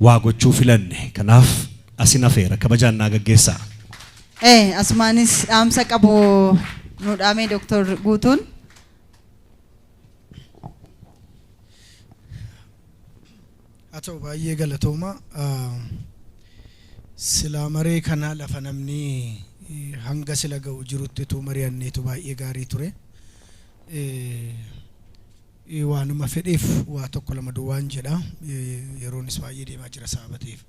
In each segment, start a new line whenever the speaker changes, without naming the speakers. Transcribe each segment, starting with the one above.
Waa gochuu filanne. Kanaaf asin afeera kabajaan naa gaggeessaa.
Asumaanis dhaamsa qabu nu dhaamee Dooktor Guutuun.
Haa ta'u, baay'ee galatooma. Silaa maree kana lafa namni hanga sila ga'u jirutti utuu mari'anneetu baay'ee gaarii ture. Waanuma fedheef waa tokko lama duwwaan jedha. Yeroonis baay'ee deemaa jira sababa ta'eef.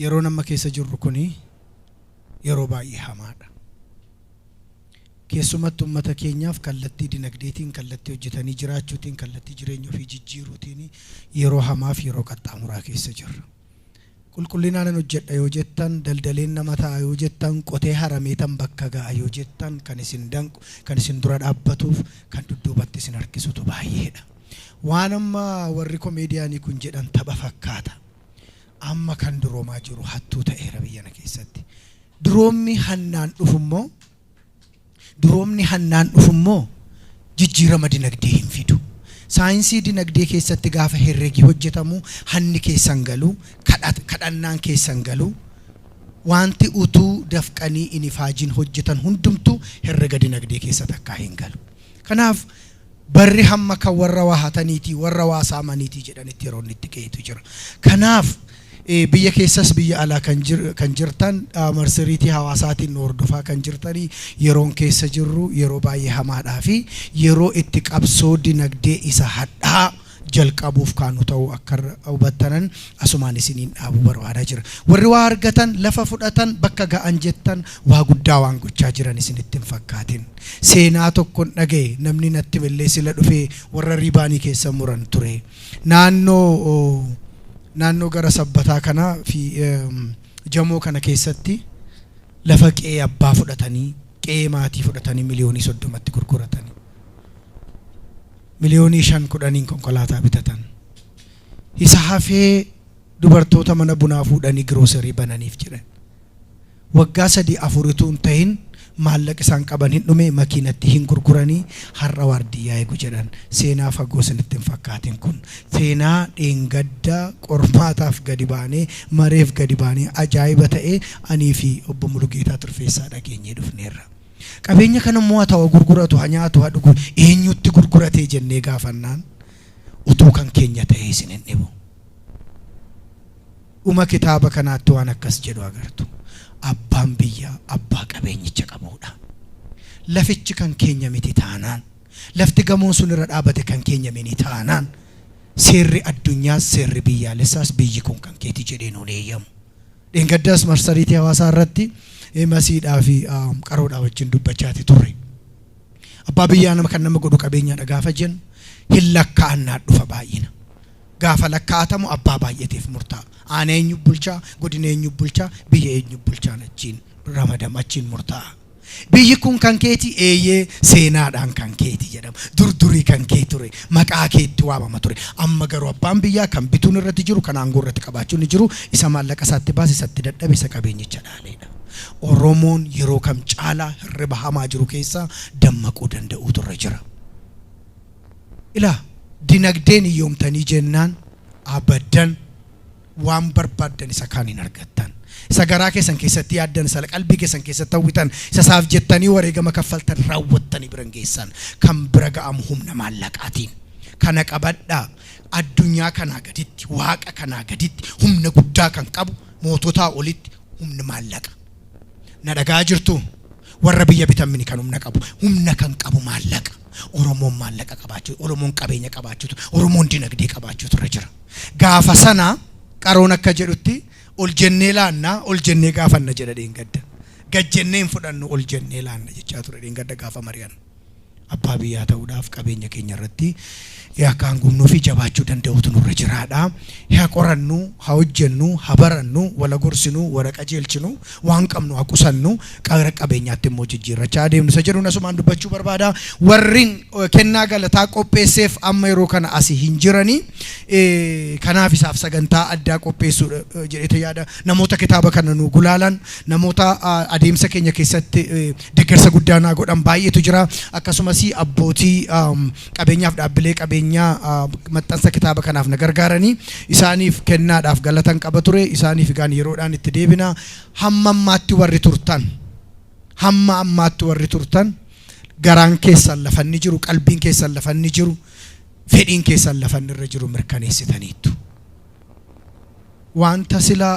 Yeroon amma keessa jirru kuni yeroo baay'ee hamaadha. Keessumattuu uummata keenyaaf kallattii dinagdeetiin, kallattii hojjetanii jiraachuutiin, kallattii jireenya ofii jijjiiruutiin yeroo hamaaf yeroo qaxxaamuraa keessa jirra. Qulqullinaanan hojjedha yoo jettan, daldaleen nama ta'a yoo jettan, qotee harameetan bakka ga'a yoo jettan, kan isin danqu, kan isin dura dhaabbatuuf, kan dudduubatti isin harkisutu baay'eedha. Waan amma warri komeediyaanii kun jedhan tapha fakkaata. Amma kan duroomaa jiru hattuu ta'eera biyyana keessatti. Duroomni hannaan dhufu immoo Duroomni hannaan dhufu immoo jijjiirama dinagdee hin fidu. Saayinsii dinagdee keessatti gaafa herregi hojjetamu hanni keessa hin galu, kadhannaan keessa hin galu. Wanti utuu dafqanii hin ifaajin hojjetan hundumtuu herrega dinagdee keessa takkaa hin galu. Kanaaf barri hamma kan warra waa hataniitii, warra waa saamaniitii jedhanitti yeroo inni itti ga'etu jira. Kanaaf biyya keessas biyya alaa kan jirtan, marsariitii hawaasaatiin nu hordofaa kan jirtanii, yeroon keessa jirru yeroo baay'ee hamaadhaa fi yeroo itti qabsoo dinagdee isa hadhaa jalqabuuf kaanu ta'uu akka hubattanan asumaan isiniin dhaabuu barbaadaa jira. Warri waa argatan, lafa fudhatan, bakka ga'an jettan waa guddaa waan gochaa jiran isinitti hin fakkaatin. Seenaa tokkon dhaga'e, namni natti illee sila dhufee warra riibaanii keessa muran ture. Naannoo gara Sabbataa kana fi Jamoo kana keessatti lafa qe'ee abbaa fudhatanii, qe'ee maatii fudhatanii miliyoonii 30tti gurguratanii. Miliyoonii 5 10n konkolaataa bitatan. Isa hafee dubartoota mana bunaa fuudhanii giroosarii bananiif jedhan. Waggaa 3 4tu hin ta'in maallaqa isaan qaban hin dhume, makiinatti hin gurguranii har'a waardiyyaa eegu jedhan. Seenaa fagoo isinitti hin fakkaatin kun. Seenaa dheengadda qormaataaf gadi baanee, mareef gadi baanee, ajaa'iba ta'ee anii fi obbo Mulugeetaa Turfeessaa dhageenyee dhufneerra. Qabeenya kana immoo haa ta'u gurguratu, haa nyaatu, haa dhugu, eenyutti gurguratee jennee gaafannaan, utuu kan keenya ta'ee isin hin dhibu. Dhuma kitaaba kanaatti waan akkas jedhu agartu. Abbaan biyyaa abbaa qabeenyicha qabuudha. Lafichi kan keenya miti taanaan, lafti gamoon sun irra dhaabate kan keenya miti taanaan, seerri addunyaas seerri biyyaalessaas biyyi kun kan keeti jedhee nuun eeyyamu. Dheengaddaas marsariitii hawaasaa irratti Masiidhaa fi Qaroodhaa wajjin dubbachaati turre. Abbaa biyyaa nama kan nama godhu qabeenyaadha gaafa jennu hin lakkaa'annaa dhufa baay'ina. Gaafa lakkaa'atamu abbaa baay'ateef murtaa'a. Aanaa eenyu bulchaa, godina eenyu bulchaa, biyya eenyu bulchaan achiin ramadama, achiin murtaa'a. Biyyi kun kan keeti, eeyyee, seenaadhaan kan keeti jedhama. Dur durii kan kee ture, maqaa keetti waamama ture. Amma garuu abbaan biyyaa kan bituun irratti jiru, kan aangoo irratti qabaachuun jiru, isa maallaqa isaatti baase, isatti dadhabe, isa qabeenyicha dhaaleedha. Oromoon yeroo kam caalaa hirriba hamaa jiru keessaa dammaquu danda'uutu irra jira. Ilaa, dinagdeen hiyyoomtanii jennaan abadan waan barbaaddan isa kaan hin argattan. Isa garaa keessan keessatti yaaddan, isa qalbii keessan keessatti hawwitan, isa isaaf jettanii wareegama kaffaltan raawwattanii bira hin geessan. Kan bira ga'amu humna maallaqaatiin. Kana qabadhaa, addunyaa kanaa gaditti, waaqa kanaa gaditti humna guddaa kan qabu, moototaa olitti humni maallaqa. Na dhagaa jirtu? Warra biyya bitan mini kan humna qabu. Humna kan qabu maallaqa. Oromoon maallaqa qabaachuu, Oromoon qabeenya qabaachuutu, Oromoon dinagdee qabaachuutu irra jira. Gaafa sana Qaroon akka jedhutti ol jennee laannaa, ol jennee gaafanna jedha dheengadda. Gad jennee hin fudhannu, ol jennee laanna jechaa ture dheengadda gaafa mari'annu. Abbaa biyyaa ta'uudhaaf qabeenya keenya irratti Akka hangumnuu fi jabaachuu danda'utu nurra jiraadha. Haa qorannu, haa hojjennu, haa barannu, wala gorsinu, wala qajeelchinu, waan qabnu haa qusannu, qara qabeenyaatti immoo jijjiirrachaa adeemnu isa jedhuun asumaan dubbachuu barbaada. Warri kennaa galataa qopheesseef amma yeroo kana asii hin jirani. Kanaaf isaaf sagantaa addaa qopheessuudha jedheeta yaada. Namoota kitaaba kana nu gulaalan, namoota adeemsa keenya keessatti deeggarsa guddaa naa godhan baay'eetu jira. Akkasumas abbootii qabeenyaaf dhaabbilee qabeenyaa maxxansa kitaaba kanaaf na gargaaranii isaaniif kennaadhaaf galatan qaba ture. Isaaniif egaan yeroodhaan itti deebina. Hamma ammaatti warri turtan, hamma ammaatti warri turtan, garaan keessan lafanni jiru, qalbiin keessan lafanni jiru, fedhiin keessan lafanni irra jiru mirkaneessitaniittu. Wanta sila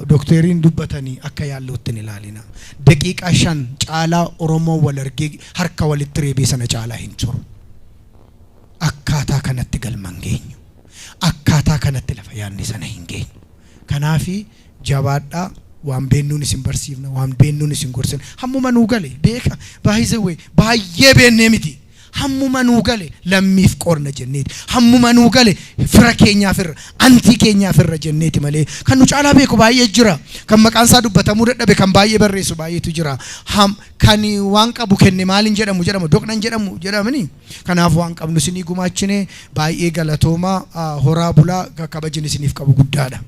dookteriin dubbatanii akka yaallootti hin ilaalina. Daqiiqaa 5 caalaa Oromoo wal argee harka walitti reebee sana caalaa hin turu. Akkaataa kanatti galma hin geenyu. Akkaataa kanatti lafa yaadne sana hin geenyu. Kanaafi jabaadhaa. Waan beennuun isin barsiifna, waan beennuun isin gorsina. Hammuma nuu gale beeka, baay'ee baay'ee beennee miti. Hammuma nuu gale lammiif qorna jenneeti. Hammuma nuu gale fira keenyaaf irra, antii keenyaaf irra jenneeti malee kan nu caalaa beeku baay'ee jira. Kan maqaan isaa dubbatamuu dadhabe kan baay'ee barreessu baay'eetu jira. Kan waan qabu kenne maaliin jedhamu jedhama, doqnan jedhamu jedhamani. Kanaaf waan qabnu isinii gumaachine. Baay'ee galatoomaa, horaa bulaa, kabajni isiniif qabu guddaadha.